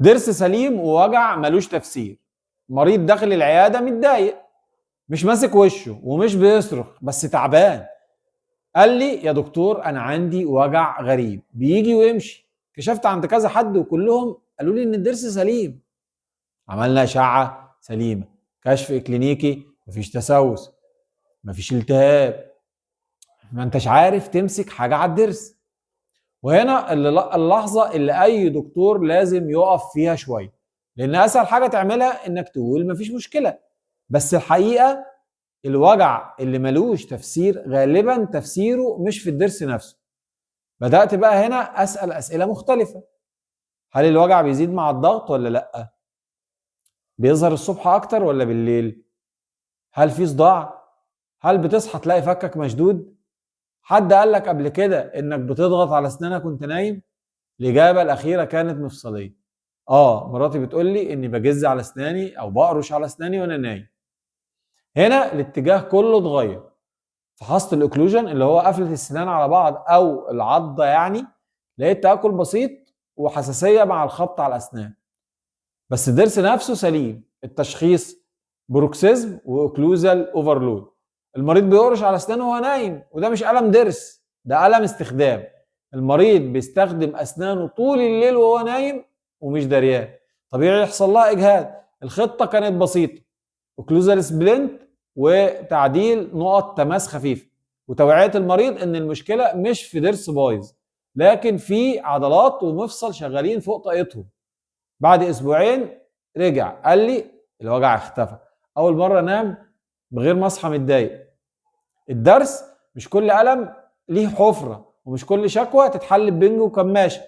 ضرس سليم ووجع ملوش تفسير. مريض داخل العيادة متضايق، مش ماسك وشه ومش بيصرخ، بس تعبان. قال لي يا دكتور انا عندي وجع غريب بيجي ويمشي، كشفت عند كذا حد وكلهم قالوا لي ان الضرس سليم. عملنا اشعه سليمة، كشف اكلينيكي مفيش تسوس، مفيش التهاب، ما انتش عارف تمسك حاجة على الضرس. وهنا اللحظة اللي اي دكتور لازم يقف فيها شوية، لان اسهل حاجة تعملها انك تقول مفيش مشكلة، بس الحقيقة الوجع اللي ملوش تفسير غالبا تفسيره مش في الضرس نفسه. بدأت بقى هنا أسأل أسئلة مختلفة. هل الوجع بيزيد مع الضغط ولا لأ؟ بيظهر الصبح أكتر ولا بالليل؟ هل في صداع؟ هل بتصحى تلاقي فكك مشدود؟ حد قال لك قبل كده إنك بتضغط على أسنانك وأنت نايم؟ الإجابة الأخيرة كانت مفصلية. مراتي بتقول لي إني بجز على أسناني أو بقرش على أسناني وأنا نايم. هنا الاتجاه كله اتغير. فحصت ال occlusion اللي هو قفله السنان على بعض او العضه يعني، لقيت تاكل بسيط وحساسيه مع الخبط على الاسنان، بس الضرس نفسه سليم. التشخيص bruxism و occlusal overload. المريض بيقرش على اسنانه وهو نايم، وده مش الم ضرس، ده الم استخدام. المريض بيستخدم اسنانه طول الليل وهو نايم ومش دريان، طبيعي يحصل لها اجهاد. الخطة كانت بسيطة: occlusal splint وتعديل نقط تماس خفيفة، وتوعيه المريض ان المشكلة مش في ضرس بايظ، لكن في عضلات ومفصل شغالين فوق طاقتهم. بعد اسبوعين رجع قال لي الوجع اختفى، اول مرة انام من غير ما اصحى متضايق. الدرس: مش كل الم ليه حفره، ومش كل شكوى تتحل ببنج وكماشه.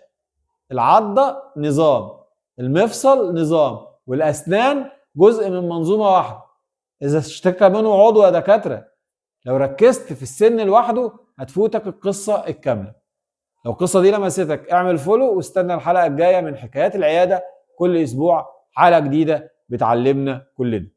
العضه نظام، المفصل نظام، والاسنان جزء من منظومة واحدة. اذا اشتكى منه عضو يا دكاترة، لو ركزت في السن لوحده هتفوتك القصة الكاملة. لو القصة دي لمستك اعمل follow واستنى الحلقة الجاية من حكايات العياده، كل اسبوع حلقة جديدة بتعلمنا كلنا.